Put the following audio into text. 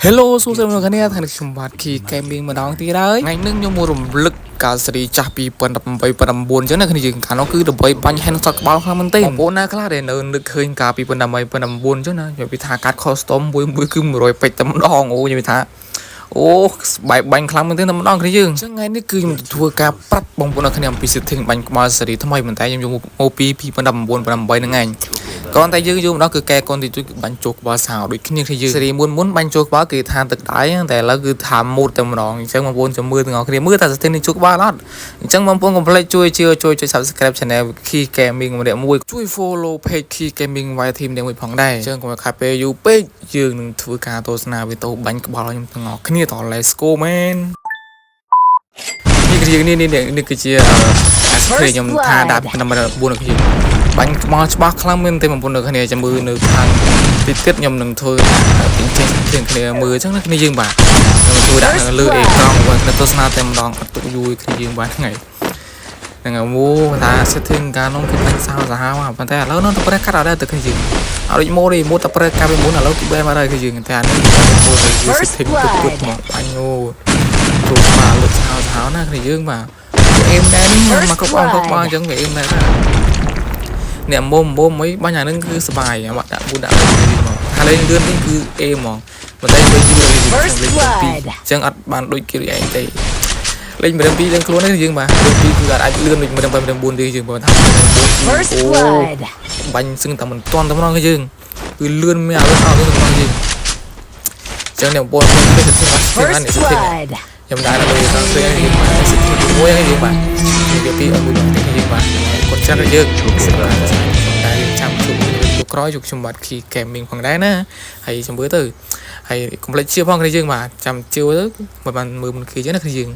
Hello សួស្តីអ្នកគ្នាថ្ងៃនេះខ្ញុំបាទ Key Gaming ម្ដងទៀតហើយថ្ងៃនេះខ្ញុំមករំលឹកកាលស៊េរីចាស់2018 2019អញ្ចឹងណាគ្នាយើងកាលនោះគឺដើម្បីបាញ់ headshot ក្បាលខ្លាំងមែនទេបងប្អូនណាខ្លះដែលនៅនឹកឃើញកាល2018 2019អញ្ចឹងណានិយាយពីថាកាត់ custom មួយមួយគឺ100ពេជ្រតែម្ដងអូនិយាយពីថាអូបែបបាញ់ខ្លាំងមែនទេតែម្ដងគ្នាយើងអញ្ចឹងថ្ងៃនេះគឺខ្ញុំធ្វើការប្រាប់បងប្អូនអ្នកគ្នាអំពី setting បាញ់ក្បាលស៊េរីថ្មីប៉ុន្តែខ្ញុំយកមកពី2019 18ហ្នឹងឯងគ្រាន់តែយើងយកម្ដងគឺកែកូនទីទួចគឺបាញ់ចូលក្បាលសាវដូចគ្នាគ្នាយើងស៊េរីមុនមុនបាញ់ចូលក្បាលគេថាទឹកដៃតែឥឡូវគឺថាម៉ូតតែម្ដងអញ្ចឹងបងប្អូនចាំមើលទាំងអស់គ្នាមើលថា setting នេះចូលក្បាលអត់អញ្ចឹងបងប្អូនកុំភ្លេចជួយជឿជួយចុច subscribe channel Key Gaming ម្នាក់មួយជួយ follow page Key Gaming YT ម្នាក់មួយផងដែរអញ្ចឹងកុំឲ្យខាតពេលយូរពេកយើងនឹងធ្វើការទស្សនាវីដេអូបាញ់ក្បាលឲ្យខ្ញុំទាំងអស់គ្នាត Let's go, man. នេះគឺជានេះនេះនេះគឺជាអាស្គ្រីខ្ញុំថាដាក់9គ្នាបាញ់ក្បាលច្បាស់ខ្លាំងមែនទេបងប្អូននៅគ្នាចាំមើលនៅខាងតិចទៀតខ្ញុំនឹងធ្វើពីចេញគ្នាគ្នាមើលអញ្ចឹងណាគ្នាយើងបាទខ្ញុំធ្វើដាក់នៅលើអេក្រង់បងគ្នាទស្សនាតែម្ដងអត់ទុកយូរគ្នាយើងបាទថ្ងៃហ្នឹងហើយមូថា setting កាលនោះគឺបាញ់សាវសាហាវប៉ុន្តែឥឡូវនោះទៅប្រេះកាត់អត់ដែរទៅគ្នាយើងអត់ដូចម៉ូទេម៉ូតែប្រេះកាត់ពីមុនឥឡូវគឺបែរមកហើយគឺយើងតែអានេះម៉ូទៅគឺ setting ទុកទុកមកបាញ់អូចូលក្បាលលើកសាវសាហាវណាគ្នាយើងបាទអេមដែរនេះមកគ្រប់អង្គគ្រប់បងអញ្ចឹងវាអេមដែរណាអ្នកមុំមុំអីបាញ់អានឹងគឺសបាយបាក់ដាក់បួនដាក់មកថាលេងលឿនវិញគឺអេហ្មងប៉ុន្តែវិញយូរលេងលេងពីរអញ្ចឹងអត់បានដូចគេឯងទេលេងម្ដងពីរដឹងខ្លួនទេយើងបាទលេងពីរគឺអត់អាចលឿនដូចម្ដង8ម្ដង4ទេយើងបើថា First អូ blood. បាញ់សឹងតែមិនទាន់តែម្ដងគឺយើងគឺលឿនមានអាលឿនអត់លឿនតែម្ដងយើងអញ្ចឹងអ្នកបងប្អូនពេលទៅធ្វើអត់ស្ទើរ First នេះស្ទើរ blood. ខ្ញុំដែរនៅលើខាងឃើញយើងបាទសិទ្ធិមួយហើយយើងបាទវាពីអត់មួយទេយើងបាទគាត់ចាត់យើងសម្រាប់តែយើងចាំជួបនៅលើក្រោយជួបខ្ញុំបាទ Key Gaming ផងដែរណាហើយចាំមើលទៅហើយកុំភ្លេចជាផងគ្នាយើងបាទចាំជឿទៅមិនបានមើលមុនគេចឹងណាគ្នាយើង